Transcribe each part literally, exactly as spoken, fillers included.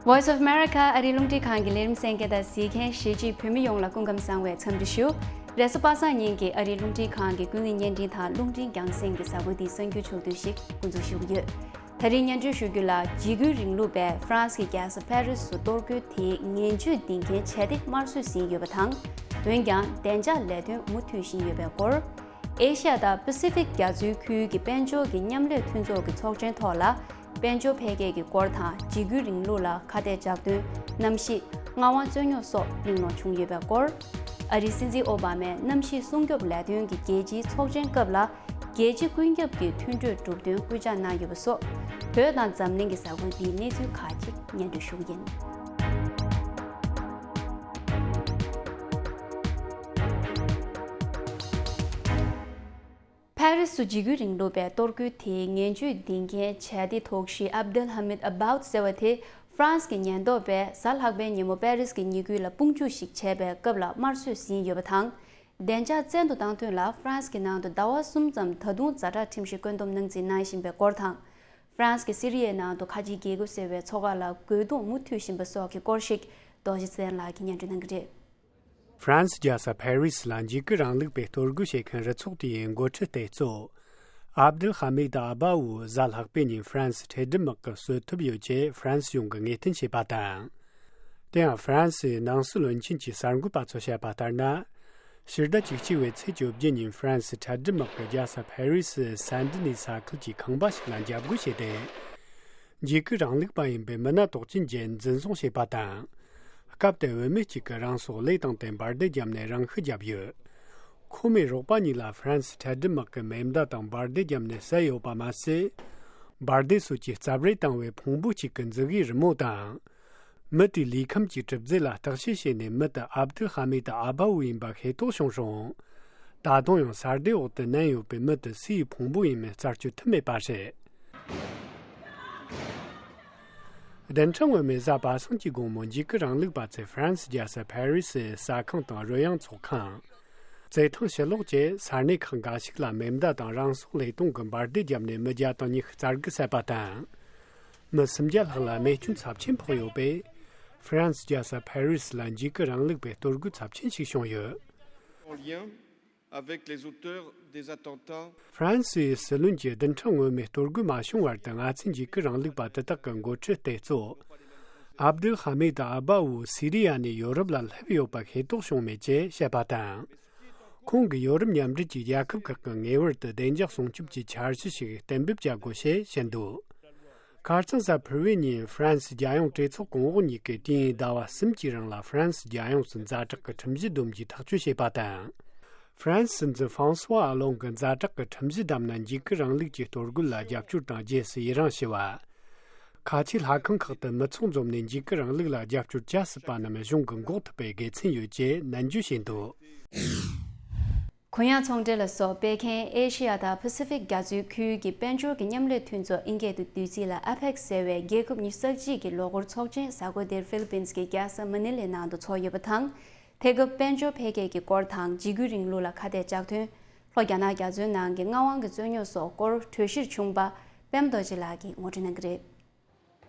Voice of America ཨ་རིའི་རླུང་འཕྲིན་ཁང་གི་ལས་རིམ་གསན་མཁན་དང་གཟིགས་མཁན་གཞིས་བྱེས་བོད་མི་ཡོངས་ལ་སྐུ་ཁམས་བཟང་བའི་འཚམས་འདྲི་ཞུ། རེས་གཟའ་པ་སངས་ཉིན་གྱི་ཨ་རིའི་རླུང་འཕྲིན་ཁང་གི་ཀུན་གླེང་བརྙན་འཕྲིན་དང་རླུང་འཕྲིན་རྒྱང་སྲིང་གི་གཟའ་འཁོར་འདིའི་གསར་འགྱུར་ཕྱོགས་བསྡུས་ཤིག་འགོ་འཛུགས་ཞུ་གི་ཡོད། ད་རིང་སྙན་སྒྲོན་ཞུ་རྒྱུ་ལ། འཇིགས་སྐུལ་རིང་ལུགས་པས་ཧྥ་རན་སི་གི་རྒྱལ་ས་ཕ་རི་སུ་གཏོར་རྒོལ་དེའི་ངན་ཇུས་འདིང་མཁན་བྱས་ཏེ་དམར་གསོད་ཟིན་ཡོད་པ་དང་། འོན་ཀྱང་བདེ་འཇགས་ལས་དོན་མུ་མཐུད་བཞིན་ཡོད་པའི་སྐོར། ཨེ་ཤི་ཡ་དང་པ་སི་ཕིག་རྒྱ་མཚོའི་ཁུལ་གྱི་དཔལ་འབྱོར་གྱི་མཉམ་ལས་མཐུན་ཚོགས་ཀྱི་ཚོགས་ཆེན་ཐོག་ལ། དཔལ་འབྱོར་འཕེལ་རྒྱས་ཀྱི་སྐོར་དང་འཇིགས་སྐུལ་རིང་ལུགས་ལ་ཁ་གཏད་བཅག་དོན། གནམ་གཤིས། མངའ་དབང་རྩོད་རྙོག་སོགས་གླེང་སློང་བྱུང་ཡོད་པའི་སྐོར། ཨ་རིའི་སྲིད་འཛིན་ཨོ་བྷ་མས་གནམ་གཤིས་སྲུང་སྐྱོབ་ལས་དོན་གྱི་རྒྱལ་སྤྱིའི་ཚོགས་ཆེན་སྐབས་ལ། རྒྱལ་སྤྱི་ཀུན་ཁྱབ་ཀྱི་མཐུན་གྲོས་གྲུབ་དོན་སྐུལ་ལྕག་གནང་ཡོད་པ་སོགས། བོད་དང་འཛམ་གླིང་གི་གཟའ་འཁོར་འདིའི་གནས་ཚུལ་ཁག་ཅིག་སྙན་སྒྲོན་ཞུ་གི་ཡིན། ཕ་རི་སུ་འཇིགས་སྐུལ་རིང་ལུགས་པས་གཏོར་རྒོལ་དེའི་ངན་ཇུས་འདིང་མཁན་བྱ་དེ་དོགས་གཞི་ཨབ་དུལ་ཧ་མིད་ཨ་བཱའུད་ཟེར་བ་དེ། ཧྥ་རན་སི་གི་ཉེན་རྟོག་པས་གཟའ་ལྷག་པའི་ཉིན་མོ་པེ་རིས་ཀྱི་ཉིན་དགུན་ལ་དཔུང་འཇུག་ཞིག་བྱས་པའི་སྐབས་ལ་དམར་གསོད་ཟིན་ཡོད་པ་དང་། བདེ་འཇགས་བཙན་དུ་བཏང་དོན་ལ་ཧྥ་རན་སི་གི་ནང་དུ་ཟླ་བ་གསུམ་ཙམ་ད་དུང་ཛ་དྲག་ཁྲིམས་གཞི་བཀོད་འདོམས་གནང་འཛིན་གནང་བཞིན་པའི་སྐོར་དང་། ཧྥ་རན་སི་གིས་སི་རི་ཡའི་ནང་དུ་ཁ་ཆེའི་རྒྱལ་ཁབ་ཟེར་བའི་ཚོགས་ཁག་ལ་རྒོལ་རྡུང་མུ་མཐུད་བཞིན་པ་སོགས་ཀྱི་སྐོར་ཞིག་རྡོ་རྗེ་བཙན་ལགས་ཀྱིས་སྙན་སྒྲོན་གནང་གི་རེད། ཧྥ་རན་སི་རྒྱལ་ས་ཕ་རི་སི་ལ་འཇིགས་སྐུལ་རིང་ལུགས་པས་གཏོར་རྒོལ་བྱེད་མཁན་རུ་ཚོགས་དེའི་འགོ་ཁྲིད་དེ་གཙོ། ཨབ་དུལ་ཧ་མིད་ཨ་བཱ་ཨུ་གཟའ་ལྷག་པའི་ཉིན་ཧྥ་རན་སི་འཕྲལ་སྒྲུབ་དམག་གིས་གསོད་ཐུབ་ཡོད་ཅེས་ཧྥ་རན་སི་གཞུང་གིས་ངེས་གཏན་བྱས་པ་དང་། དེ་ཡང་ཧྥ་རན་སིའི་ནང་སྲིད་བློན་ཆེན་གྱི་གསར་འགོད་པ་ཚོས་བཤད་པ་ལྟར་ན། ཕྱི་ཟླ་བཅུ་གཅིག་པའི་ཚེས་བཅོ་བརྒྱད་ཉིན་ཧྥ་རན་སི་འཕྲལ་སྒྲུབ་དམག་གིས་རྒྱལ་ས་ཕ་རི་སིའི་སན་ཏི་ནི་ས་ཁུལ་གྱི་ཁང་པ་ཞིག་ལ་འཇབ་རྒོལ་བྱས་ཏེ། འཇིགས་སྐུལ་རིང་ལུགས་པ་ཡིན་པའི་མི་སྣ་དོགས་ཅན་བརྒྱད་འཛིན་བཟུང་བྱས་པ་དང་། སྐབས་དེར་བུད་མེད་ཅིག་གིས་རང་སྲོག་བློས་བཏང་སྟེ་འབར་མདེལ་བརྒྱབ་ནས་རང་ཤི་བརྒྱབ་ཡོད། ཁོ་མོའི་རོགས་པ་གཉིས་ལ་ཧྥ་རན་སི་འཕྲལ་སྒྲུབ་དམག་གིས་མེ་མདའ་དང་འབར་མདེལ་བརྒྱབ་ནས་བསད་ཡོད་པ་མ་ཟད། འབར་མདེལ་སོགས་ཀྱིས་རྩབ་རལ་བཏང་བའི་ཕུང་པོ་གཅིག་གི་མཛུབ་ཡིག་རི་མོ་དང་། མི་དེའི་ལུས་ཁམས་ཀྱི་གྲུབ་རྫས་ལ་བརྟག་དཔྱད་བྱས་ནས་མི་དེ་ཨབ་དུལ་ཧ་མིད་ཨ་བཱ་ཨུ་ཡིན་པ་ཤེས་རྟོགས་བྱུང་རུང་། ད་དུང་ཡང་ས་སྡེ་འོག་ཏུ་མནན་ཡོད་པའི་མི་དེ་སུའི་ཕུང་པོ་ཡིན་མིན་རྩད་གཅོད་ཐུབ་མེད་པ་རེད། བདུན་ཕྲག་སྔོན་མའི་གཟའ་པ་སངས་ཀྱི་དགོང་མོ་འཇིགས་སྐུལ་རིང་ལུགས་པ་ཚོས་ཧྥ་རན་སི་རྒྱལ་ས་ཕ་རི་སིའི་ཟ་ཁང་དང་རོལ་དབྱངས་ཚོགས་ཁང་། རྩེད་ཐང་ཕྱི་ལོགས་བཅས་ས་གནས་ཁག་འགའ་ཞིག་ལ་མེ་མདའ་དང་རང་སྲོག་བློས་གཏོང་གི་འབར་མདེལ་བརྒྱབ་ནས་མི་བརྒྱ་དང་ཉི་ཤུ་རྩ་དགུ་བསད་པ་དང་། མི་སུམ་བརྒྱ་ལྷག་ལ་རྨས་སྐྱོན་ཚབས་ཆེན་ཕོག་ཡོད་པས། ཧྥ་རན་སི་རྒྱལ་ས་ཕ་རི་སི་ལ་འཇིགས་སྐུལ་རིང་ལུགས་པའི་གཏོར་རྒོལ་ཚབས་ཆེན་ཞིག་བྱུང་ཡོད། En lien avec les auteurs des attentats. ཧྥ་རན་སིའི་སྲིད་བློན་གྱིས་བདུན་ཕྲག་སྔོན་མའི་གཏོར་རྒོལ་མ་བྱུང་བར་དུ་ང་ཚོས་འཇིགས་སྐུལ་རིང་ལུགས་པ་དེ་དག་གི་འགོ་ཁྲིད་དེ་གཙོ། ཨབ་དུལ་ཧ་མིད་ཨ་བཱ་ཨུ་སི་རི་ཡ་ནས་ཡོ་རོབ་ལ་སླེབས་ཡོད་པ་ཤེས་རྟོགས་བྱུང་མེད་ཅེས་བཤད་པ་དང་། ཁོང་གིས་ཡོ་རོབ་མཉམ་འབྲེལ་གྱི་རྒྱལ་ཁབ་ཁག་གིས་ངེས་པར་དུ་བདེ་འཇགས་སྲུང་སྐྱོབ་ཀྱི་འཆར་གཞི་ཞིག་གཏན་འབེབས་བྱ་དགོས་ཞེས་བཤད་འདུག་ཁ་རྩང་གཟའ་ཕུར་བུའི་ཉིན་ཧྥ་རན་སི་རྒྱལ་ཡོངས་གྲོས་ཚོགས་གོང་འོག་གཉིས་ཀྱིས་དུས་ཡུན་ཟླ་བ་གསུམ་གྱི་རིང་ལ་ཧྥ་རན་སི་རྒྱལ་ཡོངས་སུ་ཛ་དྲག་གི་ཁྲིམས་གཞི་འདོན་རྒྱུའི་ཐག་གཅོད་བྱས་པ་དང་། ཧྥ་རན་སི་སྲིད་འཛིན་ཧྥང་སུ་ཝ་ཨ་ལོང་གིས་ཛ་དྲག་གི་ཁྲིམས་གཞི་བསྡམས་ན་འཇིགས་སྐུལ་རིང་ལུགས་ཀྱི་གཏོར་རྒོལ་ལ་རྒྱབ་སྐྱོར་དང་རྗེས་སུ་ཡི་རང་ཞུ་བ། ཁ་ཆེའི་ལྷ་ཁང་ཁག་ཏུ་མི་ཚོགས་འཛོམས་ནས་འཇིགས་སྐུལ་རིང་ལུགས་ལ་རྒྱབ་སྐྱོར་བྱ་སྲིད་པ་རྣམས་གཞུང་གིས་འགོག་ཐུབ་པའི་དགེ་མཚན་ཡོད་ཅེས་ནན་བརྗོད་བྱས་འདུག་གུ་ཡངས་ཚོང་འབྲེལ་ལ་སོགས་སྤེལ་མཁན་ཨེ་ཤེ་ཡ་དང་པ་སི་ཕིག་རྒྱ་མཚོའི་ཁུལ་གྱི་དཔལ་འབྱོར་གྱི་མཉམ་ལས་མཐུན་ཚོགས་ཨིན་སྐད་དུ་བསྡུས་ཚིག་ལ་ཨ་པེག་ཟེར་བའི་རྒྱལ་ཁབ་ཉི་ཤུ་རྩ་གཅིག་གི་ལོ་འཁོར་ཚོགས་ཆེན་གཟའ་འཁོར་འདིར་ཧྥི་ལི་པིན་གྱི་རྒྱལ་ས་མ་ནི་ལའི་ནང་དུ་འཚོགས་ཡོད་པ་དང་། དེ་སྐབས་དཔལ་འབྱོར་འཕེལ་རྒྱས་ཀྱི་སྐོར་དང་འཇིགས་སྐུལ་རིང་ལུགས་ལ་ཁ་གཏད་བཅག་དོན། ལྷོ་རྒྱ་ནག་རྒྱ་མཚོའི་ནང་གི་མངའ་དབང་གི་རྩོད་རྙོག་སོགས་སྐོར་གྲོས་གཞིར་བྱུང་པ་པད་མ་རྡོ་རྗེ་ལགས་ཀྱིས་ངོ་སྤྲོད་གནང་གི་རེད།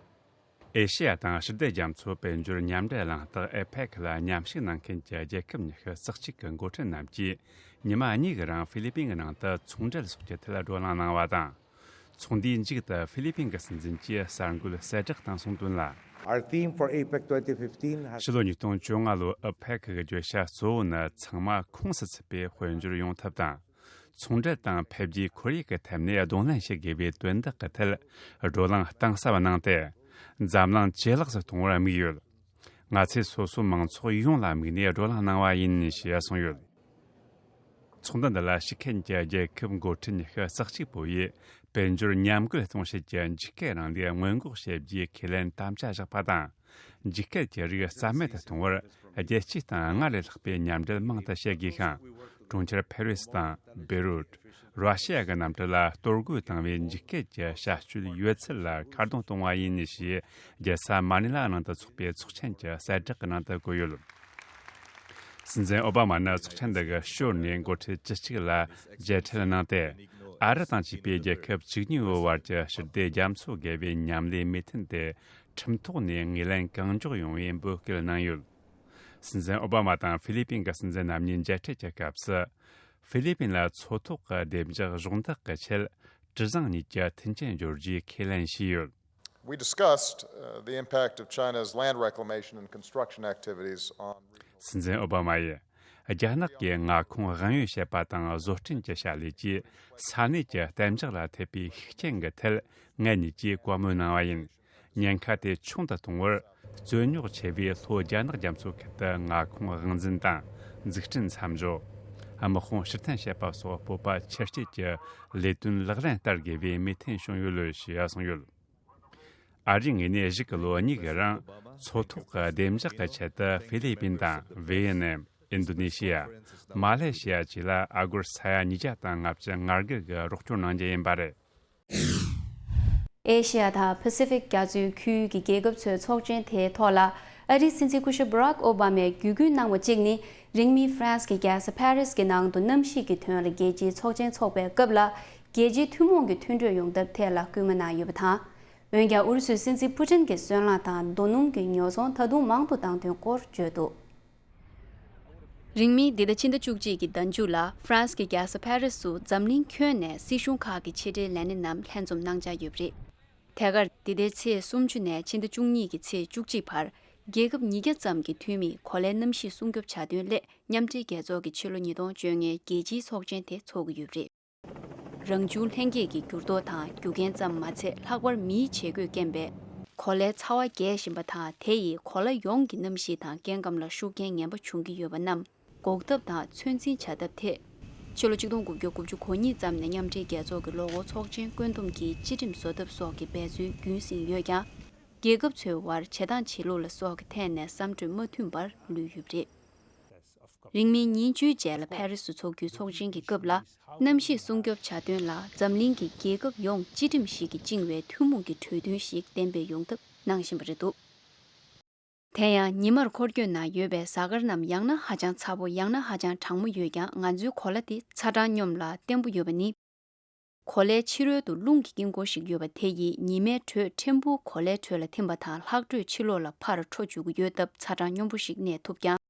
ཨེ་ཤེ་ཡ་དང་ཕྱི་སྡོད་རྒྱ་མཚོ་དཔལ་འབྱོར་མཉམ་འབྲེལ་གླེང་སྟེགས་ཨེ་ཕེག་ལ་མཉམ་ཞུགས་གནང་མཁན་གྱི་རྒྱལ་ཁབ་ཉི་ཤུ་རྩ་གཅིག་གི་འགོ་ཁྲིད་རྣམས་ཀྱིས་ཉི་མ་གཉིས་ཀྱི་རིང་ཧྥི་ལི་པིན་གྱི་ནང་དུ་ཚོང་འབྲེལ་སོགས་ཀྱི་ཐད་བགྲོ་གླེང་གནང་བ་དང་། ཚོགས་འདུའི་མཇུག་ཏུ་ཧྥི་ལི་པིན་གྱི་སྲིད་འཛིན་གྱིས་གསར་འགོད་གསལ་བསྒྲགས་སྟེང་གསུངས་དོན་ལ། Our theme for APEC twenty fifteen has ཕྱི་ལོ་ཉིས་སྟོང་བཅོ་ལྔ་ལོའི་ཨེ་ཕེག་གི་བརྗོད་བྱ་གཙོ་བོ་ནི་ཚང་མ་ཁོངས་སུ་ཚུད་པའི་དཔལ་འབྱོར་ཡོང་ཐབས་དང་། ཚོང་འབྲེལ་དང་འཕེལ་རྒྱས་ཁོར་ཡུག་གི་ཐད་ནས་གདོང་ལེན་བྱེད་དགོས་པའི་དོན་དག་གི་ཐད་བགྲོ་གླེང་གཏིང་ཟབ་གནང་སྟེ། འཛམ་གླིང་ཇེ་ལེགས་སུ་གཏོང་བར་དམིགས་ཡོད། ང་ཚོས་སོ་སོའི་མང་ཚོགས་ཡོངས་ལ་དམིགས་ནས་བགྲོ་གླེང་གནང་བ་ཡིན་ཞེས་གསུངས་ཡོད། ཚོགས་འདུ་འདི་ལ་ཞུགས་མཁན་གྱི་རྒྱལ་ཁབ་འགོ་ཁྲིད་ཉི་ཤུ་རྩ་གཅིག་པོ་ཡིས་དཔལ་འབྱོར་མཉམ་འགུལ་གཏོང་བྱེད་ཀྱི་འཇིགས་སྐུལ་རིང་ལུགས་སྔོན་འགོག་བྱེད་རྒྱུའི་ཁས་ལེན་དམ་བཅའ་བཞག་པ་དང་། འཇིགས་སྐུལ་གྱི་རིགས་རྩ་མེད་དུ་གཏོང་བར་རྒྱལ་སྤྱིའི་སྟེང་སྔར་ལས་ལྷག་པའི་མཉམ་འབྲེལ་མང་དུ་བྱེད་དགོས་ཤིང་། གྲོང་ཁྱེར་ཕེ་རི་སི་དང་བེ་རུད། ར་ཤི་ཡ་གི་གནམ་གྲུ་ལ་གཏོར་རྒོལ་བཏང་བའི་འཇིགས་སྐུལ་གྱི་བྱ་སྤྱོད་ཡོད་ཚད་ལ་ཁ་རྡུང་གཏོང་བ་ཡིན་ཞེས་རྒྱལ་ས་མ་ནི་ལ་ནང་དུ་འཚོགས་པའི་ཚོགས་ཆེན་གྱི་གསལ་བསྒྲགས་ཀྱི་ནང་དུ་བཀོད་ཡོད། སྲིད་འཛིན་ཨོ་བྷ་མ་ནི་ཚོགས་ཆེན་འདི་གི་ཞོར་ནས་འགོ་ཁྲིད་བཅུ་གཅིག་ལ་མཇལ་འཕྲད་གནང་སྟེ། ཨ་རི་དང་བཅས་པའི་རྒྱལ་ཁབ་བཅུ་གཉིས་བར་གྱི་ཕྱི་སྡོད་རྒྱ་མཚོ་བརྒལ་བའི་མཉམ་ལས་མོས་མཐུན་དེ་ ཁྲིམས་ཐོག་ནས་ངོས་ལེན་གང་མགྱོགས་ཡོང་བའི་འབོད་སྐུལ་གནང་ཡོད། སྲིད་འཛིན་ཨོ་བྷ་མ་དང་ཧྥི་ལི་པིན་གྱི་སྲིད་འཛིན་རྣམ་གཉིས་མཇལ་འཕྲད་ཀྱི་སྐབས་སུ། ཧྥི་ལི་པིན་ལ་མཚོ་ཐོག་གི་བདེ་འཇགས་གཞོགས་འདེགས་ཀྱི་ཆེད། གྲུ་གཟིངས་གཉིས་ཀྱི་མཐུན་རྐྱེན་སྦྱོར་རྒྱུའི་ཁས་ལེན་བྱས་ཡོད། We discussed, uh, the impact of China's land reclamation and construction activities on regional. སྲིད་འཛིན་ཨོ་བྷ་མ་ཡིས། རྒྱ་ནག་གིས་མངའ་ཁོངས་དབང་ཡོད་བྱེད་པ་དང་བཟོ་སྐྲུན་གྱི་བྱ་ལས་ཀྱིས་ས་གནས་ཀྱི་གཏན་འཇགས་ལ་ཐེབས་པའི་ཤུགས་རྐྱེན་གྱི་ཐད། ངེད་གཉིས་ཀྱིས་བཀའ་མོལ་གནང་བ་ཡིན། ཉེན་ཁ་དེ་ཆུང་དུ་གཏོང་བར། རྩོད་རྙོག་ཆེ་བའི་ལྷོ་རྒྱ་ནག་རྒྱ་མཚོ་ཁུལ་དུ་མངའ་ཁོངས་དབང་འཛིན་དང་། འཛུགས་སྐྲུན་མཚམས་འཇོག་དམག་དཔུང་ཕྱིར་འཐེན་བྱེད་པ་སོགས་སྤོབས་པ་ཆེར་སྐྱེད་ཀྱི་ལས་དོན་ལག་ལེན་བསྟར་དགོས་པའི་མོས་མཐུན་བྱུང་ཡོད། ལོས་ཞུ་ཡ་སོང་ཡོད། ཨ་རིའི་ངོས་ནས་གཞུག་གི་ལོ་གཉིས་ཀྱི་རིང་མཚོ་ཐོག་གི་བདེ་འཇགས་ཀྱི་ཆེད་དུ་ཧྥི་ལི་པིན་དང་ཝེ་ཡེ་ནམ། ཨིན་རྡོ་ནེ་ཤི་ཡ། མ་ལེ་ཤི་ཡ་བཅས་ལ་ཨ་སྒོར་ས་ཡ་ཉིས་བརྒྱ་དང་ལྔ་བཅུ་ང་དགུ་གི་རོགས་སྐྱོར་གནང་རྒྱུ་ཡིན་པ་རེད། ཨེ་ཤི་ཡ་དང་པ་སི་ཕིག་རྒྱ་མཚོའི་ཁུལ་གྱི་རྒྱལ་ཁབ་ཚོའི་ཚོགས་ཆེན་དེའི་ཐོག་ལ། ཨ་རིའི་སྲིད་འཛིན་སྐུ་ཞབས་བྷ་རག་ཨོ་བྷ་མས་བརྒྱུད་སྐུལ་གནང་བ་གཅིག་ནི། རིང་མིན་ཧྥ་རན་སི་གི་རྒྱལ་ས་ཕ་རི་སི་གི་ནང་དུ་གནམ་གཤིས་ཀྱི་དོན་ལ་རྒྱལ་སྤྱིའི་ཚོགས་ཆེན་འཚོགས་པའི་སྐབས་ལ། རྒྱལ་སྤྱིའི་ཐུན་མོང་གི་མཐུན་གྲོས་ཡོང་ཐབས་ཐད་ལ་སྐུལ་མ་གནང་ཡོད་པ་དང་། འོན་ཀྱང་ཨུ་རུ་སུའི་སྲིད་འཛིན་ཕུ་ཊིན་གྱིས་སོལ་རླངས་དང་རྡོ་སྣུམ་གྱི་ཉོ་ཚོང་ད་དུང་མང་དུ་བཏང་དོན་སྐོར་བརྗོད་འདུག་རིང་མིན་འདི་ཟླ་ཕྱི་ཟླ་བཅུ་གཅིག་གི་ཟླ་མཇུག་ལ་ཧྥ་རན་སི་གི་རྒྱལ་ས་ཕ་རི་སུ་འཛམ་གླིང་ཁྱོན་ནས་སྲིད་གཞུང་ཁག་གི་ཕྱི་འབྲེལ་ལས་སྣེ་རྣམས་ལྷན་འཛོམས་གནང་འཆར་ཡོད་པ་རེད། དེ་གར་འདི་ཟླའི་ཚེས་སུམ་ཅུ་ནས་ཕྱི་ཟླ་བཅུ་གཉིས་ཀྱི་ཚེས་བཅུ་གཅིག་བར། རྒྱལ་ཁབ་ཉིས་བརྒྱ་ཙམ་གྱི་འཐུས་མིས་གོ་ལའི་གནམ་གཤིས་སྲུང་སྐྱོབ་བྱ་དོན་སླད་མཉམ་འབྲེལ་རྒྱལ་ཚོགས་ཀྱི་ཕྱི་ལོ་ཉིས་སྟོང་བཅོ་ལྔའི་རྒྱལ་སྤྱིའི་ཚོགས་ཆེན་དེ་འཚོགས་ཀྱི་ཡོད་པ་རེད། རང་བྱུང་ལྷན་སྐྱེས་ཀྱི་འགྱུར་ལྡོག་དང་རྒྱུ་རྐྱེན་ཙམ་མ་ཚད། ལྷག་པར་མིའི་བྱེད་སྒོས་རྐྱེན་པས་གོ་ལའི་ཚ་བ་རྒྱས་བཞིན་པ་དང་། དེ་ཡིས་གོ་ལ་ཡོངས་ཀྱི་གནམ་གཤིས་དང་སྐྱེ་ཁམས་ལ་ཤུགས་རྐྱེན་ངན་པ་འབྱུང་གི་ཡོད་པ་རྣམས་འགོག་ཐབས་དང་ཚོད་འཛིན་བྱ་ཐབས་ཐད། ཕྱི་ལོ་ཆིག་སྟོང་དགུ་བརྒྱ་དགུ་བཅུ་གོ་གཉིས་ཙམ་ནས་མཉམ་འབྲེལ་རྒྱལ་ཚོགས་ཀྱི་ལོ་འཁོར་ཚོགས་ཆེན་བཀོད་འདོམས་ཀྱིས་སྤྱི་ཁྲིམས་བཟོ་ཐབས་སོགས་ཀྱི་འབད་རྩོལ་རྒྱུན་བསྲིངས་ཡོད་ཀྱང་། རྒྱལ་ཁབ་ཚོའི་དབར་བྱེད་སྟངས་བྱེད་ལུགས་ལ་སོགས་ཀྱི་ཐད་ནས་བསམ་གྲོས་མ་མཐུན་པར་ལུས་ཡོད་པ་རེད། རིང་མིན་ཉིན་བཅུའི་རྗེས་ལ་ཕ་རི་སུ་འཚོགས་རྒྱུའི་ཚོགས་ཆེན་གྱི་སྐབས་ལ། གནམ་གཤིས་སྲུང་སྐྱོབ་བྱ་དོན་ལ་འཛམ་གླིང་གི་རྒྱལ་ཁབ་ཡོངས་སྤྱི་ཁྲིམས་ཤིག་གིས་བཅིངས་བའི་ཐུན་མོང་གི་གྲོས་མཐུན་ཞིག་གཏན་འབེབས་ཡོང་ཐབས་གནང་བཞིན་པ་རེད་འདུག་དེ་ཡང་ཉི་མར་འཁོར་སྐྱོད་ནང་ཡོད་པའི་གཟའ་སྐར་རྣམས་ཡང་ན་ཧ་ཅང་ཚ་པོ། ཡང་ན་ཧ་ཅང་གྲང་མོ་ཡོད་ཀྱང་། ང་ཚོའི་གོ་ལ་དེ་ཚ་གྲང་སྙོམས་ལ་བརྟན་པོ་ཡོད་པ་ནི། གོ་ལའི་ཕྱི་རོལ་དུ་རླུང་གི་དཀྱིལ་འཁོར་ཞིག་ཡོད་པ་དེ་ཡིས་ཉི་མའི་དྲོད་ཕྲན་བུ་གོ་ལའི་དྲོད་ལ་ཐིམ་པ་དང་། ལྷག་དྲོད་ཕྱི་ལོགས་ལ་ཕར་འཕྲོ་འཇུག་གི་ཡོད་སྟབས་ཚ་གྲང་སྙོམས་པོ་ཞིག་གནས་ཐུབ་ཀྱང་།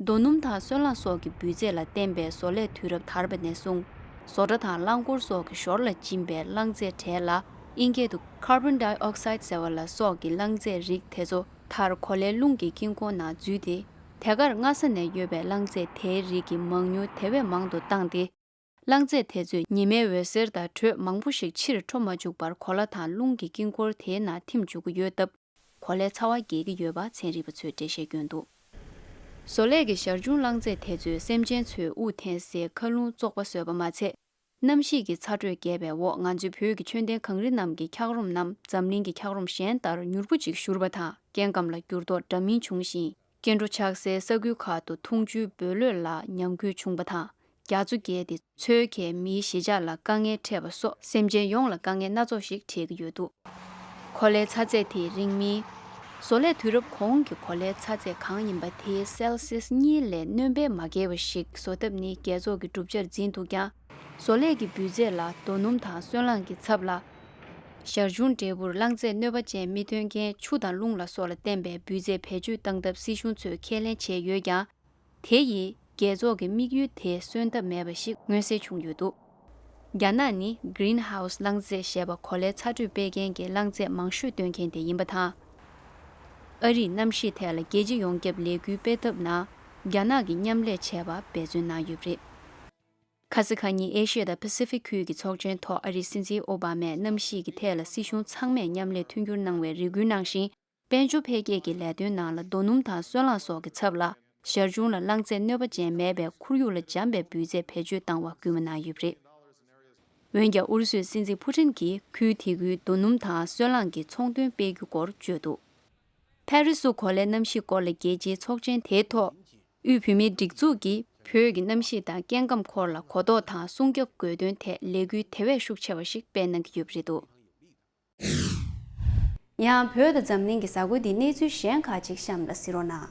རྡོ་སྣུམ་དང་སོལ་རླངས་སོགས་ཀྱི་འབུད་རྫས་ལ་བརྟེན་པའི་བཟོ་ལས་དུས་རབས་དར་བ་ནས་བཟུང་། བཟོ་གྲྭ་དང་རླངས་འཁོར་སོགས་ཀྱི་ཞོར་ལ་སྦྱིན་པའི་རླངས་རྫས་གྲས་ལ། ཨིན་སྐད་དུ་carbon dioxide ཟེར་བ་ལ་སོགས་ཀྱི་རླངས་རྫས་རིགས་དེ་ཚོ་མཐར་གོ་ལའི་རླུང་གི་དཀྱིལ་འཁོར་ནང་འཛུལ་ཏེ། དེ་གར་སྔ་ས་ནས་ཡོད་པའི་རླངས་རྫས་དེའི་རིགས་ཀྱི་མང་ཉུང་དེ་བས་མང་དུ་བཏང་སྟེ། རླངས་རྫས་དེ་ཚོས་ཉི་མའི་འོད་ཟེར་དང་དྲོད་མང་པོ་ཞིག་ཕྱིར་འཕྲོ་མ་བཅུག་པར་གོ་ལ་དང་རླུང་གི་དཀྱིལ་འཁོར་དེའི་ནང་ཐིམ་འཇུག་གི་ཡོད་སྟབས། གོ་ལའི་ཚ་བ་རྒྱས་ཀྱི་ཡོད་པ་ཚན་རིག་པ་ཚོས་འགྲེལ་བཤད་བསྐྱོན་འདུག་བཟོ་ལས་ཀྱི་ཞར་བྱུང་རླངས་རྫས་དེ་ཚོས་སེམས་ཅན་ཚོའི་དབུགས་འཐེན་སའི་མཁའ་རླུང་བཙོག་པ་བཟོས་པ་མ་ཚད། གནམ་གཤིས་ཀྱི་ཚ་དྲོད་རྒྱས་པའི་འོག་ང་ཚོའི་བོད་ཀྱི་མཆོད་རྟེན་གངས་རི་རྣམས་ཀྱི་འཁྱགས་རོམ་རྣམས་འཛམ་གླིང་གི་འཁྱགས་རོམ་གཞན་ལྟར་མྱུར་པོ་ཅིག་བཞུར་བ་དང་། སྐྱེ་ཁམས་ལ་འགྱུར་ལྡོག་འདྲ་མིན་བྱུང་ཞིང་། སྐྱེ་འགྲོ་ཆགས་སའི་ས་ཁུལ་ཁག་ཏུ་འཐུང་ཆུའི་འབོལ་ལོད་ལ་ཉམས་རྒུད་བྱུང་བ་དང་། རྒྱ་མཚོ་བརྒལ་ཏེ་མཚོའི་ཁའི་མིའི་གཞིས་ཆགས་ལ་དཀའ་ངལ་འཕྲད་པ་སོགས་སེམས་ཅན་ཡོངས་ལ་དཀའ་ངལ་སྣ་ཚོགས་ཤིག་འཕྲད་ཀྱི་ཡོད་འདུག་གོ་ལའི་ཚ་ཚད་དེ་རིང་མིན། བཟོ་ལས་དུས་རབས་གོང་གི་གོ་ལའི་ཚ་ཚད་གང་ཡིན་པ་དེ་སེལ་སིས་གཉིས་ལས་སྣོན་པས་མ་བརྒལ་བ་ཞིག་བཟོ་ཐབས་ནི་རྒྱལ་ཚོགས་ཀྱི་གྲུབ་ཆར་འཛིན་འདུག་ཀྱང་། བཟོ་ལས་ཀྱི་འབུད་རྫས་ལ་རྡོ་སྣུམ་དང་སོལ་རླངས་ཀྱི་ཚབ་ལ། ཞར་བྱུང་འབྲས་བུར་རླངས་རྫས་གནོད་པ་ཅན་མི་ཐོན་མཁན་ཆུ་དང་རླུང་ལ་སོགས་ལ་བརྟེན་པའི་འབུད་རྫས་བེད་སྤྱོད་བཏང་ཐབས་སྲིད་གཞུང་ཚོས་ཁས་ལེན་བྱས་ཡོད་ཀྱང་། དེ་ཡིས་རྒྱལ་ཚོགས་ཀྱི་དམིགས་ཡུལ་དེ་སོན་ཐབས་མེད་པ་ཞིག་མངོན་གསལ་བྱུང་ཡོད་འདུག་རྒྱ་ནག་ནི་Greenhouse རླངས་རྫས་ཞེས་པ་གོ་ལའི་ཚ་དྲོད་སྤེལ་མཁན་གྱི་རླངས་རྫས་མང་ཤོས་བཏོན་མཁན་དེ་ཡིན་པ་དང་། ཨ་རིས་གནམ་གཤིས་ཐད་ལ་རྒྱལ་སྤྱི་ཡོངས་ཁྱབ་ལས་འགུལ་སྤེལ་ཐབས་ནང་རྒྱ་ནག་གིས་མཉམ་ལས་བྱས་པ་འབད་བརྩོན་གནང་ཡོད་པ་རེད། ཁ་སང་ཁ་ཉིན་ཨེ་ཤི་ཡ་དང་པ་སི་ཕིག་ཁུལ་གྱི་ཚོགས་ཆེན་ཐོག་ཨ་རིའི་སྲིད་འཛིན་ཨོ་བྷ་མས་གནམ་གཤིས་ཀྱི་ཐད་ལ་སྲིད་གཞུང་ཚང་མས་མཉམ་ལས་མཐུན་འགྱུར་གནང་བའི་རེ་སྐུལ་གནང་ཞིང་། དཔལ་འབྱོར་འཕེལ་རྒྱས་ཀྱི་ལས་དོན་ནང་ལ་རྡོ་སྣུམ་དང་སོལ་རླངས་སོགས་ཀྱི་ཚབ་ལ་ཞར་བྱུང་ལ་རླངས་རྫས་གནོད་པ་ཅན་མེད་པའི་ཁོར་ཡུག་ལ་འཇམ་པའི་འབུད་རྫས་བེད་སྤྱོད་བཏང་བར་སྐུལ་མ་གནང་ཡོད་པ་རེད། འོན་ཀྱང་ཨུ་རུ་སུའི་སྲིད་འཛིན་ཕུ་ཊིན་གྱིས་ཁུལ་དེ་ཁུལ་རྡོ་སྣུམ་དང་སོལ་རླངས་ཀྱི་ཚོང་དོན་སྤེལ་རྒྱུ་སྐོར་བརྗོད་འདུག་ཕ་རི་སུ་གོ་ལའི་གནམ་གཤིས་སྐོར་ལ་རྒྱལ་སྤྱིའི་ཚོགས་ཆེན་དེའི་ཐོག་དབུས་བོད་མིའི་སྒྲིག་འཛུགས་ཀྱིས་བོད་ཀྱི་གནམ་གཤིས་དང་སྐྱེ་ཁམས་སྐོར་ལ་གོ་རྟོགས་དང་སྲུང་སྐྱོབ་དགོས་དོན་ཐད་ལས་འགུལ་དེ་བས་ཤུགས་ཆེ་བ་ཞིག་སྤེལ་གནང་གི་ཡོད་པ་རེད་འདུག་ཡང་བོད་དང་འཛམ་གླིང་གི་གཟའ་འཁོར་འདིའི་གནས་ཚུལ་གཞན་ཁག་ཅིག་གཤམ་ལ་གཟིགས་རོགས་གནང་།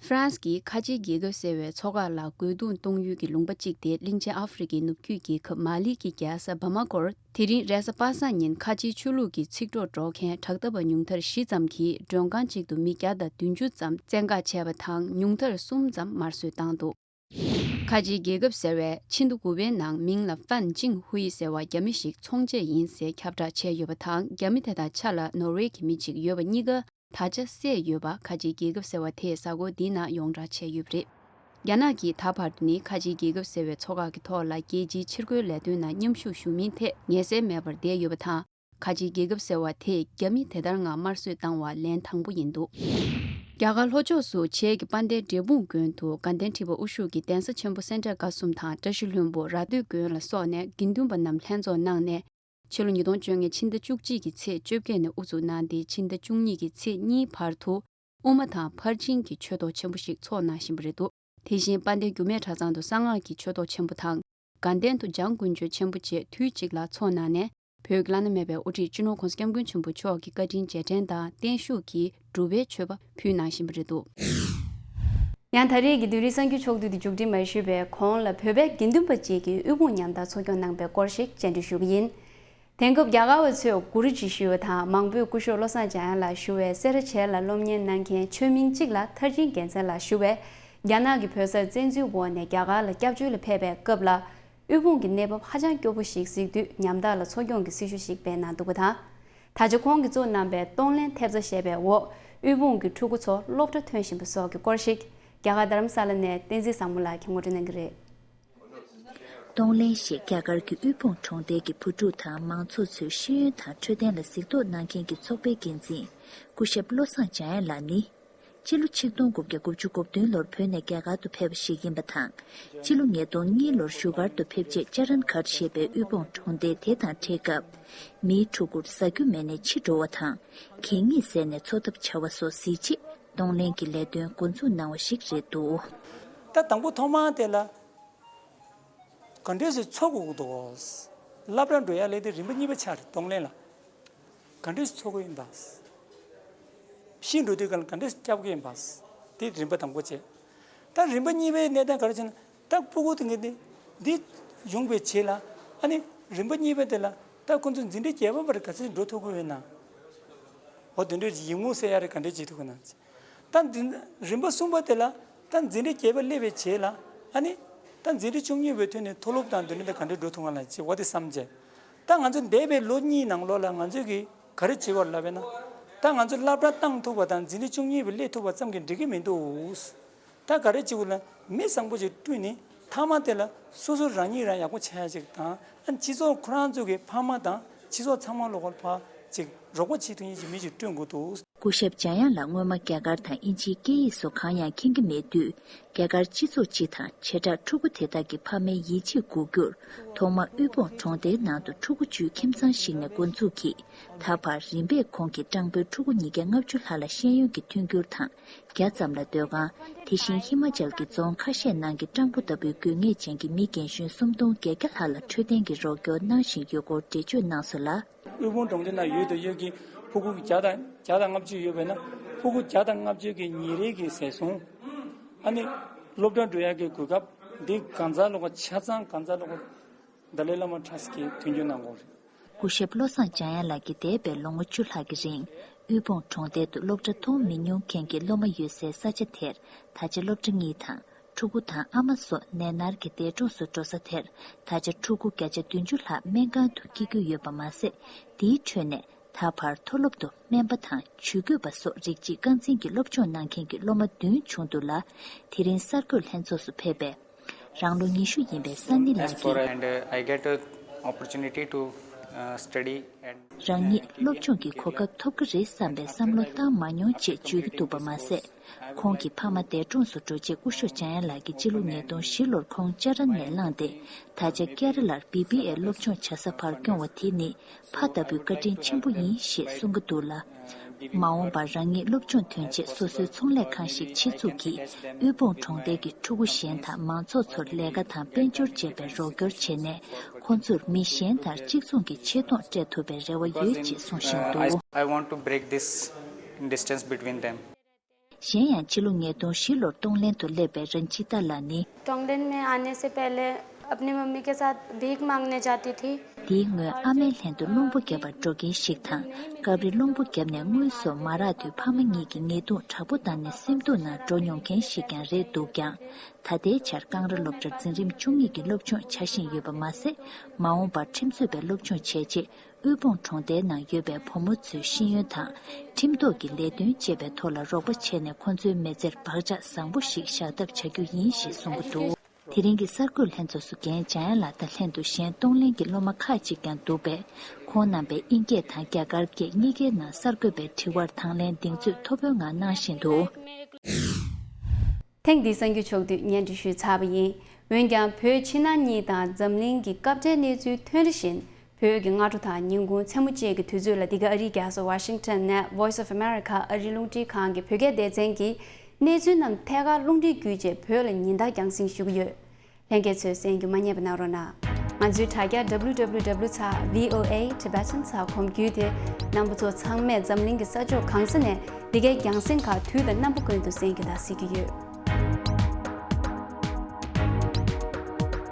ཧྥ་རན་སི་གིས་ཁ་ཆེའི་རྒྱལ་ཁབ་ཟེར་བའི་ཚོགས་ཁག་ལ་རྒོལ་རྡུང་གཏོང་ཡུལ་གྱི་ལུང་པ་གཅིག་སྟེ། གླིང་ཆེན་ཨ་ཧྥེ་རི་ཁའི་ནུབ་རྒྱུད་རྒྱལ་ཁབ་མ་ལི་གི་རྒྱལ་ས་བ་མ་ཀོར། དེ་རིང་རེས་གཟའ་པ་སངས་ཉིན་ཁ་ཆེའི་ཆོས་ལུགས་ཀྱི་ཚིག་གྲོགས་སྒྲོག་མཁན་དྲག་འཐབ་པ་ཉུང་མཐར་བཞི་ཙམ་གྱིས་མགྲོན་ཁང་གཅིག་ཏུ་མི་བརྒྱ་དང་བདུན་ཅུ་ཙམ་བཙན་བཀག་བྱས་པ་དང་། ཉུང་མཐར་གསུམ་ཙམ་དམར་གསོད་བཏང་འདུག་ཁ་ཆེའི་རྒྱལ་ཁབ་ཟེར་བས་ཕྱི་ཟླ་དགུ་པའི་ནང་མིང་ལ་ཧྥན་ཅིང་ཧུའེ་ཟེར་བ་རྒྱ་མི་ཞིག་ཚོང་བྱེད་ཡིན་ཟེར་ཁྱབ་བསྒྲགས་བྱས་ཡོད་པ་དང་། རྒྱ་མི་དེ་དང་ཆ་ལ་ནོར་ཝེ་གི་མི་གཅིག་ཡོད་པ་གཉིས་ཀ་ད་ཆ་བསད་ཡོད་པ། ཁ་ཆེའི་རྒྱལ་ཁབ་ཟེར་བ་དེས་གཟའ་འཁོར་འདིའི་ནང་ཡོངས་བསྒྲགས་བྱས་ཡོད་པ་རེད། རྒྱ་ནག་གིས་ད་བར་དུ་ནི་ཁ་ཆེའི་རྒྱལ་ཁབ་ཟེར་བའི་ཚོགས་ཁག་གི་ཐོག་ལ་རྒྱལ་སྤྱིའི་ཕྱིར་རྒོལ་ལས་དོན་ནང་མཉམ་ཞུགས་ཞུ་མིན་ཐད་ངེས་གསལ་མེད་པར་བསྡད་ཡོད་པ་དང་། ཁ་ཆེའི་རྒྱལ་ཁབ་ཟེར་བ་དེས་རྒྱ་མི་དེ་ལྟར་ངང་དམར་གསོད་བཏང་བ་ལན་དང་པོ་ཡིན་འདུག་རྒྱ་གར་ལྷོ་ཕྱོགས་སུ་བྱེས་ཀྱི་དཔལ་ལྡན་འབྲས་སྤུངས་དགོན་དུ་དགའ་ལྡན་ཁྲི་པ་དབུ་བཞུགས་ཀྱི་གདན་ས་ཆེན་པོ་སེ་འབྲས་དགའ་གསུམ་དང་བཀྲ་ཤིས་ལྷུན་པོ་ར་སྟོད་དགོན་ལ་སོགས་ནས་དགེ་འདུན་པ་རྣམས་ལྷན་ཚོགས་གནང་ནས། ཕྱི་ལོ་ཉིས་སྟོང་བཅོ་ལྔ་ཕྱི་ཟླ་བཅུ་གཅིག་གི་ཚེས་བཅོ་བརྒྱད་ནས་དབུ་འཛུགས་གནང་སྟེ། ཕྱི་ཟླ་བཅུ་གཉིས་ཀྱི་ཚེས་གཉིས་བར་དུ་དབུ་མ་དང་ཕར་ཕྱིན་གྱི་ཆོས་ཐོག་ཆེན་པོ་ཞིག་ཚོགས་གནང་བཞིན་པ་རེད་འདུག་དེ་བཞིན་དཔལ་ལྡན་རྒྱུད་སྨད་གྲྭ་ཚང་དུ་གསང་སྔགས་ཀྱི་ཆོས་ཐོག་ཆེན་པོ་དང་། དགའ་ལྡན་དུ་འཇང་དཀོན་མཆོག་ཆེན་པོ་བཅས་དུས་གཅིག་ལ་ཚོགས་གནང་ནས། བོད་ཀྱི་བླ་ན་མེད་པའི་དབུ་ཁྲིད་སྤྱི་ནོར་༸གོང་ས་༸སྐྱབས་མགོན་ཆེན་པོ་མཆོག་གི་བཀའ་དྲིན་རྗེས་དྲན་དང་བརྟན་བཞུགས་ཀྱི་སྒྲུབ་པའི་མཆོད་པ་ཕུལ་གནང་བཞིན་པ་རེད་འདུག་ཡང་ད་རེས་ཀྱི་བདུན་རེའི་གསར་འགྱུར་ཕྱོགས་བསྡུས་དེ་མཇུག་སྒྲིལ་མ་ཞུས་པའི་གོང་ལ། བོད་པའི་དགེ་འདུན་པ་བཅས་ཀྱིས་དབུལ་ཕོངས་ཉམ་ཐག་འཚོ་སྐྱོང་གནང་པའི་སྐོར་ཞིག་བཅར་འདྲི་ཞུ་གི་ཡིན། དེང་སྐབས་རྒྱ་གར་བ་ཚོས་གུ་རུ་ཇི་ཞུ་བ་དང་། མང་པོས་སྐུ་ཞབས་བློ་བཟང་འཇམ་དབྱངས་ལགས་ཞུ་བའི་སེ་ར་བྱེས་ལ་སློབ་གཉེར་གནང་མཁན་ཆོས་མིང་གཅིག་ལ་མཐར་ཕྱིན་རྒྱལ་མཚན་ལགས་ཞུ་བས། རྒྱ་ནག་གི་བོད་སར་བཙན་འཛུལ་འོག་ནས་རྒྱ་གར་ལ་སྐྱབས་བཅོལ་ལ་ཕེབས་པའི་སྐབས་ལ། དབུལ་ཕོངས་ཀྱི་གནས་བབ་ཧ་ཅང་སྐྱོ་པོ་ཞིག་གཟིགས་དུས། ཉམ་ཐག་ལ་འཚོ་སྐྱོང་གི་སྲི་ཞུ་ཞིག་སྤེལ་གནང་འདུག་པ་དང་། ད་ཆ་ཁོང་གིས་བཙུགས་གནང་པའི་གཏོང་ལེན་ཐེབས་རྩ་ཞེས་པའི་འོག་དབུལ་ཕོངས་ཀྱི་ཕྲུ་གུ་ཚོ་སློབ་གྲྭ་ཐོན་བཞིན་པ་སོགས་ཀྱི་སྐོར་ཞིག་རྒྱ་གར་རྡ་རམ་ས་ལ་ནས་བསྟན་འཛིན་བཟང་མོ་ལགས་ཀྱིས་ངོ་སྤྲོད་གནང་གི་རེད། གཏོང་ལེན་ཞེས་རྒྱ་གར་གྱི་དབུལ་ཕོངས་གྲོང་རྡལ་གྱི་བུ་ཕྲུག་དང་མང་ཚོགས་ཚོའི་ཤེས་ཡོན་དང་འཕྲོད་བསྟེན་ལ་གཟིགས་རྟོག་གནང་མཁན་གྱི་ཚོགས་པའི་འགན་འཛིན་སྐུ་ཞབས་བློ་བཟང་འཇམ་དབྱངས་ལགས་ནི། སྤྱི་ལོ་ཆིག་སྟོང་དགུ་བརྒྱ་དགུ་བཅུ་གོ་བདུན་ལོར་བོད་ནས་རྒྱ་གར་དུ་ཕེབས་པ་ཞིག་ཡིན་པ་དང་། སྤྱི་ལོ་ཉིས་སྟོང་གཉིས་ལོར་བཞུགས་སྒར་དུ་ཕེབས་རྗེས་ཅ་རན་གྷར་ཞེས་པའི་དབུལ་ཕོངས་གྲོང་རྡལ་དེ་དང་འཕྲད་སྐབས། མིའི་ཕྲུ་གུར་ཟ་རྒྱུ་མེད་ནས་འཆི་འགྲོ་བ་དང་། གད་སྙིགས་བཟས་ནས་འཚོ་ཐབས་བྱ་བ་སོགས་གཟིགས་རྗེས་གཏོང་ལེན་གྱི་ལས་དོན་འགོ་འཛུགས་གནང་བ་ཞིག་རེད་འདུག་ད་དང་པོ་ཐོག་མ་དེ་ལ། ག་འདྲས་སེ་འཚོ་དགོས་ཀྱི་འདུག་སློབ་གྲྭར་འགྲོ་ཡ་ལས་དེ་རིམ་པ་གཉིས་པ་ཆགས་རེད། གཏོང་ལེན་ལ་ག་འདྲས་སེ་འཚོ་གི་ཡིན་པ། ཤི་འགྲོ་དུས་ག་ལ་ག་འདྲས་སེ་སྐྱབས་ཀྱི་ཡིན་པ། དེ་རིམ་པ་དང་པོ་བྱས། ད་རིམ་པ་གཉིས་པའི་གནས་སྟངས་ག་རེ་བྱས་ན། ད་སྤུ་གུ་དེ་ངས་འདི་འདི་ཡོང་བའི་རྗེས་ལ། ཨ་ནི་རིམ་པ་གཉིས་པ་དེ་ལ་ད་ཁོ་ཚོ་འཛིན་གྲྭ་བརྒྱད་པ་བར་ག་ཚོད་འགྲོ་ཐུབ་ཀྱི་ཡོད་ན། འོ་དེ་འདྲས་ཡིག་རྨོངས་སེལ་ཡ་རེ་ག་འདྲས་བྱེད་ཐུབ་ཀྱི་ན། ད་འཛིན་རིམ་པ་གསུམ་པ་དེ་ལ་ད་འཛིན་གྲྭ་བརྒྱད་པ་སླེབས་པའི་རྗེས་ལ། ཨ་ནི་ད་འཛིན་གྲྭ་བཅུ་གཉིས་པའི་ཐོན་ནས་མཐོ་སློབ་དང་དེ་འདྲ་ད་ག་འདྲ་འགྲོ་ཐུབ་ང་ལ་ཅེས་འོ་དེ་བསམ་བྱས། ད་ང་ཚོ་འདས་པའི་ལོ་གཉིས་ནང་ལོགས་ལ་ང་ཚོས་ཀྱི་ག་རེ་བྱེད་པར་ལབ་པས་ན། ད་ང་ཚོ་སློབ་གྲྭ་བཏང་ཐུབ་པ་དང་འཛིན་གྲྭ་བཅུ་གཉིས་པ་སླེབས་ཐུབ་པ་ཙམ་གྱིས་འགྲིག་གི་མི་འདུག་ད་ག་རེ་བྱེད་དགོས་ལ། མི་བཟང་པོ་ཞིག་བསྐྲུན་ནས་མཐའ་མ་དེ་ལ་སོ་སོ་རང་ཉིད་རང་ཡག་པོ་ཆགས་ཡ་ཅིག་དང་། ཨ་སྤྱི་ཚོགས་ཁོ་རང་ཚོ་གི་ཕ་མ་དང་སྤྱི་ཚོགས་ཚང་མ་ལོག་པར་ཕར་ཅིག་རོགས་པ་བྱེད་ཐུབ་མཁན་གྱི་མི་ཞིག་བསྐྲུན་དགོས་འདུག་སྐུ་ཞབས་འཇམ་དབྱངས་ལགས་སྔོན་མ་རྒྱ་གར་དང་དབྱིན་ཇིའི་སྐད་ཡིག་སོགས་གང་ཡང་མཁྱེན་གྱི་མེད་དུས། རྒྱ་གར་སྤྱི་ཚོགས་སྤྱི་དང་བྱེ་བྲག་ཕྲུ་གུ་དེ་དག་གི་ཕ་མའི་ཡིད་ཆེས་དགོས་རྒྱུར། ཐོག་མར་དབུལ་ཕོངས་གྲོང་སྡེའི་ནང་དུ་ཕྲུ་གུ་བཅུའི་ཁྱིམ་ཚང་ཞིག་ནས་འགོ་འཛུགས་ཀྱིས། ད་བར་རིམ་པས་ཁོང་གིས་སྤྲང་པོའི་ཕྲུ་གུ་ཉིས་བརྒྱ་ལྔ་བཅུ་ལྷག་ལ་ཤེས་ཡོན་གྱི་མཐུན་འགྱུར་དང་། བརྒྱ་ཙམ་ལ་སྡོད་ཁང་། དེ་བཞིན་ཧི་མ་ཅལ་གྱི་རྫོང་ཁ་ཤས་ནང་གི་སྤྲང་པོ་ལྟ་བུའི་དགོས་ངེས་ཅན་གྱི་མི་རྒན་གཞོན་སུམ་སྟོང་བརྒྱད་བརྒྱ་ལྷག་ལ་འཕྲོད་བསྟེན་གྱི་རོགས་སྐྱོར་གནང་བཞིན་ཡོད་སྐོར་འགྲེལ་བརྗོད་གནང་སོང་ལ། དབུལ་ཕོངས་གྲོང་སྡེ་ནང་ཡོད་དང་ཡོད་ཀྱི་ཕྲུ་གུ་བརྒྱ་དང་བརྒྱ་དང་ལྔ་བཅུ་ཡོད་པས་ན། ཕྲུ་གུ་བརྒྱ་དང་ལྔ་བཅུ་གི་ཉིན་རེ་གི་ཟས་སོང་། ཨ་ནི་སློབ་གྲྭ་འགྲོ་ཡག་གི་གོ་སྐབས་འདི་གང་ཚ་ལོག་ཆ་ཚང་གང་ཚ་ལོག་ཏཱ་ལའི་བླ་མ་ཁྲ་སི་ཀྱིས་མཐུན་འགྱུར་གནང་དགོས་རེད། སྐུ་ཞབས་བློ་བཟང་འཇམ་དབྱངས་ལགས་ཀྱིས་འདས་པའི་ལོ་ངོ་བཅུ་ལྷག་གི་རིང་། དབུལ་ཕོངས་གྲོང་རྡལ་དུ་སློབ་གྲྭ་མཐོང་མི་མྱོང་མཁན་གྱི་སློབ་མ་ཡོད་སའི་ས་ཆ་དེར་ད་ཆ་སློབ་གྲྭ་གཉིས་དང་། ཕྲུ་གུ་དང་ཨ་མ་སོགས་ནད་མནར་གྱི་འདས་གྲོངས་སུ་འགྲོ་ས་དེར། ད་ཆ་ཕྲུ་གུ་བརྒྱ་ཆ་བདུན་ཅུ་ལྷག་སྨན་ཁང་དུ་སྐྱེལ་རྒྱུ་ཡོད་པ་མ་ཟད། དེའི་ཁྲོད་ནས་ད་བར་མཐོ་སློབ་ཏུ་སྨན་པ་དང་ཇུས་འགོད་པ་སོགས་རིགས་གཅིག་རྐང་འཛིན་གྱི་སློབ་སྦྱོང་གནང་མཁན་གྱི་སློབ་མ་བདུན་བྱུང་འདུག་ལ། དེ་རིང་གསར་འགོད་ལྷན་ཚོགས་སུ་ཕེབས་པའི་རང་ལོ་ཉི་ཤུ་ཡིན་པའི་སན་ནི་ལགས་ཀྱིས། And uh, I get an opportunity to uh, study and རང་ཉིད་སློབ་སྦྱོང་གི་གོ་སྐབས་ཐོབ་ཀྱི་རེད་བསམ་པའི་བསམ་བློ་བཏང་མ་མྱོང་ཅེས་བརྗོད་ཀྱི་འདུག་པ་མ་ཟད། ཁོང་གི་ཕ་མ་འདས་གྲོངས་སུ་འགྲོ་རྗེས་སྐུ་ཞབས་འཇམ་དབྱངས་ལགས་ཀྱིས་སྤྱི་ལོ་ཉིས་སྟོང་བཞི་ལོར་ཁོང་ཅ་རན་ནས་བླངས་ཏེ། ད་ཆ་ཀེ་ར་ལར་བི་བི་ཨེ་སློབ་སྦྱོང་བྱ་ས་བར་བསྐྱོང་བ་དེ་ནི་ཕ་ལྟ་བུའི་བཀའ་དྲིན་ཆེན་པོ་ཡིན་ཞེས་གསུང་གི་འདུག་ལ། མ་འོངས་པར་རང་ཉིད་སློབ་སྦྱོང་ཐོན་རྗེས་སོ་སོའི་ཚོང་ལས་ཁང་ཞིག་ཆེད་འཛུགས་ཀྱིས། དབུལ་ཕོངས་གྲོང་རྡལ་གྱི་ཕྲུ་གུ་གཞན་དང་མང་ཚོགས་ཚོར་ལས་ཀ་དང་དཔལ་འབྱོར་སྤྱད་པའི་རོགས་སྐྱོར་བྱས་ནས། ཁོང་ཚོར་མི་གཞན་དང་གཅིག་མཚུངས་ཀྱི་ཆེ་མཐོང་སྤྲད་ཐུབ་པའི་རེ་བ་ཡོད་ཅེས་གསུངས་བཞིན་འདུག I want to break this distance between them. གཞན་ཡང་ཕྱི་ལོ་ཉིས་སྟོང་བཞི་ལོར་གཏོང་ལེན་དུ་སླེབས་པའི་རན་ཅི་ཏཱ་ལགས་ནི། टोंगलेन में आने से पहले अपनी मम्मी के साथ भीख मांगने जाती थी। དེའི་སྔོན་ཨ་མའི་ལྷན་དུ་རླུང་བུ་བརྒྱབ་པར་འགྲོ་མཁན་ཞིག་དང་། སྐབས་རེ་རླུང་བུ་བརྒྱབ་ནས་དངུལ་སོགས་མ་རག་དུས་ཕ་མ་གཉིས་ཀྱི་ཉེས་རྡུང་དྲག་པོ་བཏང་ནས་སེམས་སྡུག་ངང་འགྲོ་མྱོང་མཁན་ཞིག་ཀྱང་རེད་འདུག་ཀྱང་། ད་ལྟའི་ཆར་ཀང་ར་སློབ་གྲྭར་འཛིན་རིམ་བཅུ་གཉིས་ཀྱི་སློབ་སྦྱོང་བྱ་བཞིན་ཡོད་པ་མ་ཟད། མ་འོངས་པར་ཁྲིམས་རྩོད་པའི་སློབ་སྦྱོང་བྱས་རྗེས། དབུལ་ཕོངས་གྲོང་རྡལ་ནང་ཡོད་པའི་བུ་མོ་ཚོའི་ཤེས་ཡོན་དང་། ཁྲིམས་ཐོག་གི་ལས་དོན་བཅས་པའི་ཐོག་ལ་རོགས་པ་བྱས་ནས་ཁོང་ཚོའི་མི་ཚེར་བག་ཆགས་བཟང་པོ་ཞིག་བཞག་ཐབས་བྱ་རྒྱུ་ཡིན་ཞེས་གསུངས་ཀྱི་འདུག་དེ་རིང་གི་གསར་འགོད་ལྷན་ཚོགས་སུ་རྒན་འཇམ་དབྱངས་ལགས་དང་ལྷན་དུ་གཞན་གཏོང་ལེན་གྱི་སློབ་མ་ཁག་ཅིག་ཀྱང་འདུག་པས། ཁོང་རྣམ་པས་དབྱིན་སྐད་དང་རྒྱ་གར་སྐད་གཉིས་ཀའི་ནང་གསར་འགོད་པའི་དྲི་བར་དང་ལེན་གདེང་ཚོད་མཐོ་པོའི་ངང་གནང་བཞིན་འདུག་ཐེངས་འདིའི་གསར་འགྱུར་ཕྱོགས་བསྡུས་སྙན་སྒྲོན་ཞུས་ཚར་བ་ཡིན། འོན་ཀྱང་བོད་ཕྱི་ནང་གཉིས་དང་འཛམ་གླིང་གི་སྐབས་འབྲེལ་གནས་ཚུལ་ཐོན་རེ་བཞིན། བོད་ཀྱི་སྔ་དྲོ་དང་ཉིན་གུང་མཚན་མོ་བཅས་ཀྱི་དུས་ཚོད་ལ་འདི་ག་ཨ་རིའི་རྒྱལ་ས་ཝ་ཤིང་ཊོན་ནས་Voice of America ཨ་རིའི་རླུང་འཕྲིན་ཁང་གི་བོད་སྐད་སྡེ་ཚན་གྱིས་གནས་ཚུལ་རྣམས་ཐད་ཀར་རླུང་འཕྲིན་བརྒྱུད་བཅས་བོད་ལ་ཉིན་ལྟར་རྒྱང་སྲིང་ཞུ་གི་ཡོད། ལྷན་རྒྱས་ཚོས་གསན་རྒྱུ་མ་བསྙེལ་བ་གནང་རོགས་གནང་། ང་ཚོའི་དྲ་རྒྱ་W W W ཚེག་V O A Tibetan ཚེག་ཀོམ་བརྒྱུད་དེ། རྣམ་པ་ཚོ་ཚང་མས་འཛམ་གླིང་གི་ས་ཕྱོགས་གང་ས་ནས་འདི་གའི་རྒྱང་སྲིང་ཁག་དུས་དང་རྣམ་པ་ཀུན་ཏུ་གསན་རྒྱུ་དང་གཟིགས་ཀྱི་ཡོད།